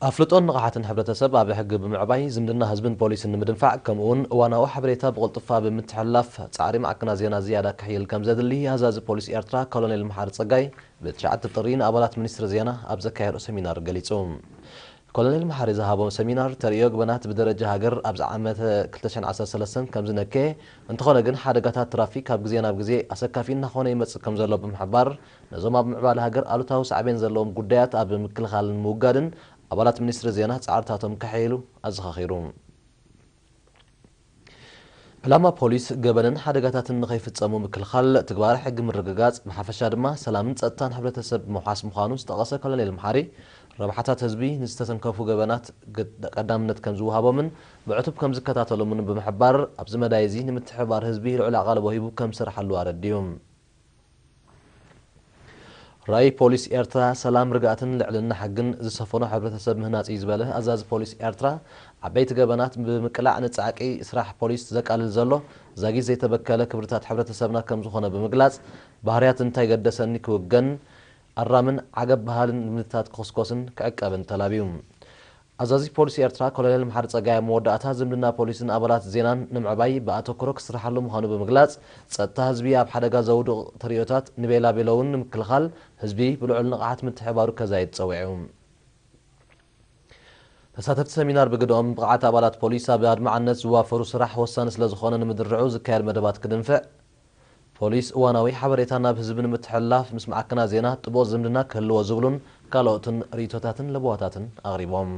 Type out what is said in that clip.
ኣፍልጦን ንቕሓትን ሕብረተሰብ ኣብ ሕጊ ብምዕባይ ዝምድና ህዝብን ፖሊስን ንምድንፋዕ፣ ከምኡውን እዋናዊ ሓበሬታ ብቕልጡፋ ብምትሕልላፍ ጻዕሪ ማዕከናት ዜና ዝያዳ ክሕይል ከም ዘድሊ ኣዛዚ ፖሊስ ኤርትራ ኮሎኔል መሓሪ ጸጋይ ብትሽዓተ ጥሪ ንኣባላት ሚኒስትሪ ዜና ኣብ ዘካየዶ ሰሚናር ገሊጹ። ኮሎኔል መሓሪ ዝሃቦም ሰሚናር ተርእዮ ገበናት ብደረጃ ሃገር ኣብዚ ዓመት ክልተ ሽሕን ዓሰርተ ሰለስተን ከም ዝነከየ፣ እንተኾነ ግን ሓደጋታት ትራፊክ ካብ ግዜ ናብ ግዜ ኣሰካፊ እናኾነ ይመጽእ ከም ዘሎ ብምሕባር፣ ነዞም ኣብ ምዕባለ ሃገር ኣሉታዊ ሳዕቤን ዘለዎም ጉዳያት ኣብ ምክልኻልን ምውጋድን ኣባላት ሚኒስትሪ ዜና ጻዕርታቶም ከሐይሉ ኣዘኻኺሩ። ዕላማ ፖሊስ ገበንን ሓደጋታትን ንኸይፍጸሙ ምክልኻል፣ ትግባረ ሕጊ ምርግጋጽ፣ ብሓፈሻ ድማ ሰላምን ጸጥታን ሕብረተሰብ ምውሓስ ምዃኑ ዝጠቐሰ ኮሎኔል መሓሪ፣ ረብሓታት ህዝቢ ንዝተተንከፉ ገበናት ግድ-፣ ቀዳምነት ከም ዝወሃቦምን ብዕቱብ ከም ዝከታተሎምን ብምሕባር፣ ኣብዚ መዳይ እዚ ንምትሕብባር ህዝቢ ልዑል ኣቓልቦ ሂቡ ከም ዝሰርሓሉ ኣረዲኡ። ራእይ ፖሊስ ኤርትራ ሰላም፣ ርግኣትን ልዕልና ሕግን ዝሰፈኖ ሕብረተሰብ ምህናጽ እዩ ዝበለ ኣዛዚ ፖሊስ ኤርትራ፣ ዓበይቲ ገበናት ብምቅላዕ ንጻዕቂ ስራሕ ፖሊስ ዘቃልል ዘሎ ዛጊት ዘይተበከለ ክብርታት ሕብረተሰብና ከም ዝኾነ ብምግላጽ፣ ባህርያት እንታይ ገደሰኒ ክውገን፣ ኣራምን ዓገብ በሃልን ልምድታት ክኹስኮስን ክዕቀብን ተላብዩ። ኣዛዚ ፖሊስ ኤርትራ ኮሎኔል መሓሪ ጸጋይ ኣብ መወዳእታ፣ ዝምድና ፖሊስን ኣባላት ዜናን ንምዕባይ ብኣተኩሮ ክስርሓሉ ምዃኑ ብምግላጽ፣ ጸጥታ ህዝቢ ኣብ ሓደጋ ዘውድቕ ተርእዮታት ንቤላቤሎ እውን ንምክልኻል ህዝቢ ብልዑል ንቕሓት ምትሕብባሩ ከዛይድ ጸዊዑ። ተሳተፍቲ ሰሚናር ብግደኦም፣ ብቕዓት ኣባላት ፖሊስ ኣብ ኣድማዕነት ዝዋፈሩ ስራሕ ወሳኒ ስለ ዝኾነ ንምድርዑ ዝካየድ መደባት ክድንፍዕ፣ ፖሊስ እዋናዊ ሓበሬታ ናብ ህዝቢ ንምትሕልላፍ ምስ ማዕከናት ዜና ጥቡቕ ዝምድና ክህልዎ ዝብሉን ካልኦትን ርእይቶታትን ለበዋታትን ኣቕሪቦም።